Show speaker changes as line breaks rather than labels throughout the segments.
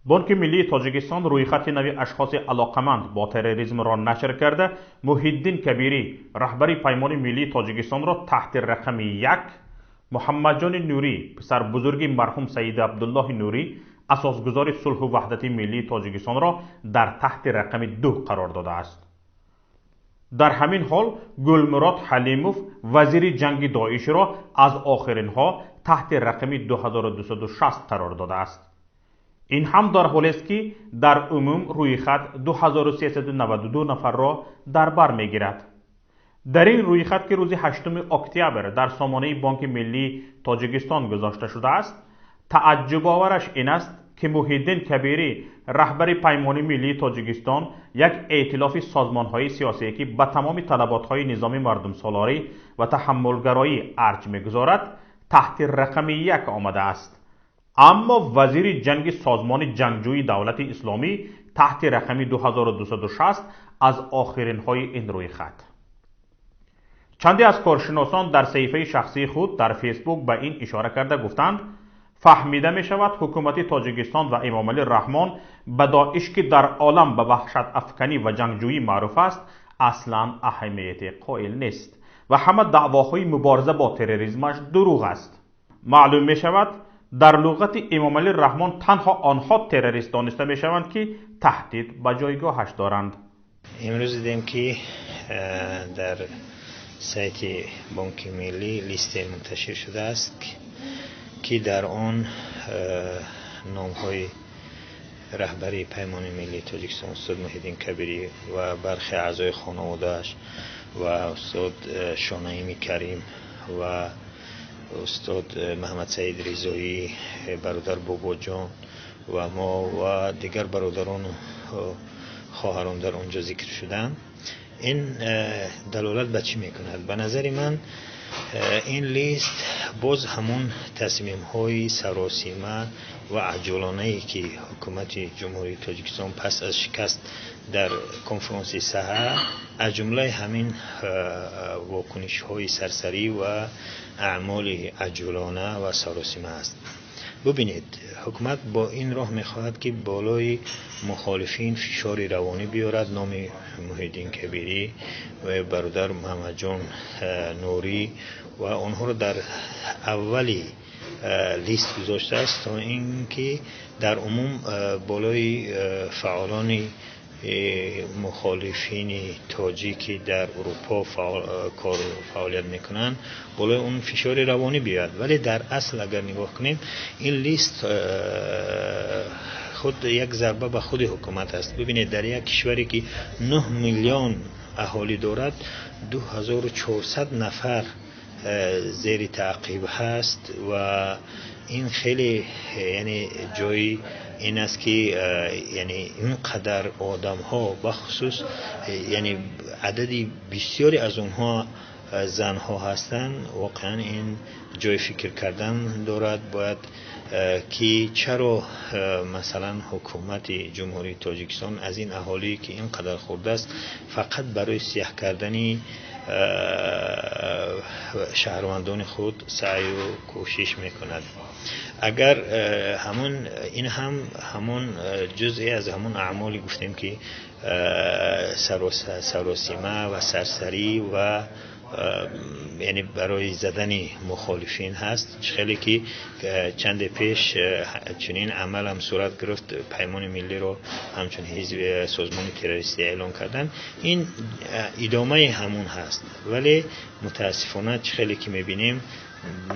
Бонки миллии Тоҷикистон рӯйхати нави ашхоси алоқаманд бо терроризмро нашр карда, Муҳиддин Кабирӣ, раҳбари Паймони миллии Тоҷикистонро таҳти рақами 1, Муҳаммадҷони Нурӣ, писарбузурги марҳум Саид Абдуллоҳи Нурӣ, асосгузори сулҳу ваҳдати миллии Тоҷикистонро дар таҳти рақами 2 қарор додааст. Дар ҳамин ҳол Гулмурод Ҳалимов, вазири ҷанги Доишро аз охиринҳо таҳти рақами 2260 қарор додааст. Ин ҳам дар ҳолест, ки дар умум рӯйхат 2392 нафарро дар бар мегирад. Дар ин рӯйхат, ки рӯзи 8 октябр дар сомонаи Бонки миллии Тоҷикистон гузошта шудааст, тааҷҷубовараш ин аст, ки Муҳиддин Кабирӣ, раҳбари Паймони миллии Тоҷикистон, як эътилофи созмонҳои сиёсие, ки ба тамоми талаботҳои низоми мардумсолорӣ ва таҳаммулгароӣ арҷ мегузорад, таҳти рақами 1 омадааст. Аммо вазири ҷанги созмони ҷангҷӯи Давлати Исломӣ таҳти рақами 2260 аз охиринҳои ин рӯйхат. Чанде аз коршиносон дар саҳифаи шахсии худ дар Фейсбук ба ин ишора карда гуфтанд: фаҳмида мешавад, ҳукумати Тоҷикистон ва Эмомалӣ Раҳмон ба Доиш, ки дар олам ба ваҳшатафканӣ ва ҷангҷӯӣ маъруф аст, аслан аҳамияте қоил нест ва ҳама даъвоҳои мубориза бо терроризмаш дурӯғ аст. Маълум мешавад, дар луғати Эмомалӣ Раҳмон танҳо онҳо террорист дониста мешаванд, ки таҳдид ба ҷойгоҳаш доранд.
Имрӯз дидем, ки дар сайти Бонки Миллӣ листе мунташир шудааст, ки дар он номҳои раҳбари Паймони миллии Тоҷикистон устод Муҳиддин Кабирӣ ва бархе аъзои хонаводааш ва устод Шонаими Карим ва устод Маҳаммадсаид Ризоӣ, бародар Бобоҷон ва мо ва дигар бародарону хоҳарон дар он ҷо зикр шуданд. Ин далолат ба чӣ мекунад? Ба назари ман, ин лист боз ҳамон тасмимҳои саросима ва аҷулонае, ки ҳукумати Ҷумҳурии Тоҷикистон пас аз шикаст дар конфронси Саҳа, аз ҷумлаи ҳамин вокунишҳои сарсарӣ ва аъмоли аҷулона ва саросима аст. Бубинед, ҳукумат бо ин роҳ мехоҳад, ки болои мухолифин фишори равонӣ биёрад. Номи Муҳиддин Кабирӣ ва бародар Муҳаммадҷон Нурӣ ва онҳоро дар аввали лист гузоштааст, то ин ки дар умум болои фаъолони мухолифини тоҷикӣ дар Урупо кор фаъолият мекунанд, болои он фишори равонӣ биёяд. Вале дар асл, агар нигоҳ кунем, ин лист худ як зарба ба худи ҳукумат аст. Бибинед, дар як кишваре, ки 9 миллион аҳолӣ дорад, 2400 нафар зери таъқиб ҳаст ва ин хеле, яъне, ҷои ин аст, ки яъне ин қадар одамҳо, бахусус, яъне, адади бисёре аз онҳо занҳо ҳастанд. Воқеан ин ҷои фикр кардан дорад. Бояд ки чаро, масалан, ҳукумати Ҷумҳурии Тоҷикистон аз ин аҳолие, ки ин қадар хурдааст, фақат барои сиёҳ кардани шаҳрвандони худ саъю кӯшиш мекунад? Агар ҳамон ин ҳам ҳамон ҷузъе аз ҳамон аъмоле гуфтем, ки саросима ва сарсарӣ ва, яъне, барои задани мухолифин ҳаст. Хеле ки чанде пеш чунин амал ҳам сурат гирифт, Паймони миллиро ҳамчун ҳизб, созмони террористӣ эълон кардан, ин идомаи ҳамон ҳаст. Вале мутаассифона, чӣ хеле ки мебинем,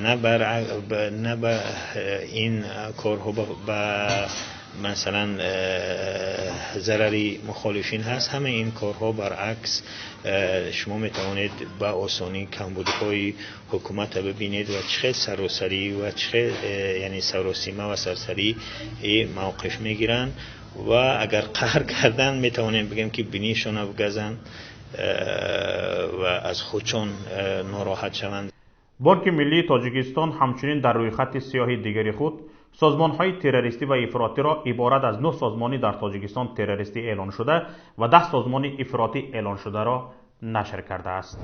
на ба ин корҳо ба, масалан, зарари мухолифин ҳаст. Ҳамаи ин корҳо баръакс, шумо метавонед ба осонӣ камбудиҳои ҳукуматро бибинед ва чӣ хел саросарӣ ва чӣ хел, яъне, саросима ва сарсарӣ мавқиф мегиранд ва агар қаҳр кардан, метавонем бигӯем, ки бинишона бигазанд ва аз худшон нороҳат шаванд.
Бонки миллии Тоҷикистон ҳамчунин дар рӯйхати сиёҳи дигари худ созмонҳои террористӣ ва ифротиро иборат аз 9 созмони дар Тоҷикистон террористӣ эълон шуда ва 10 созмони ифротӣ эълон шударо нашр кардааст.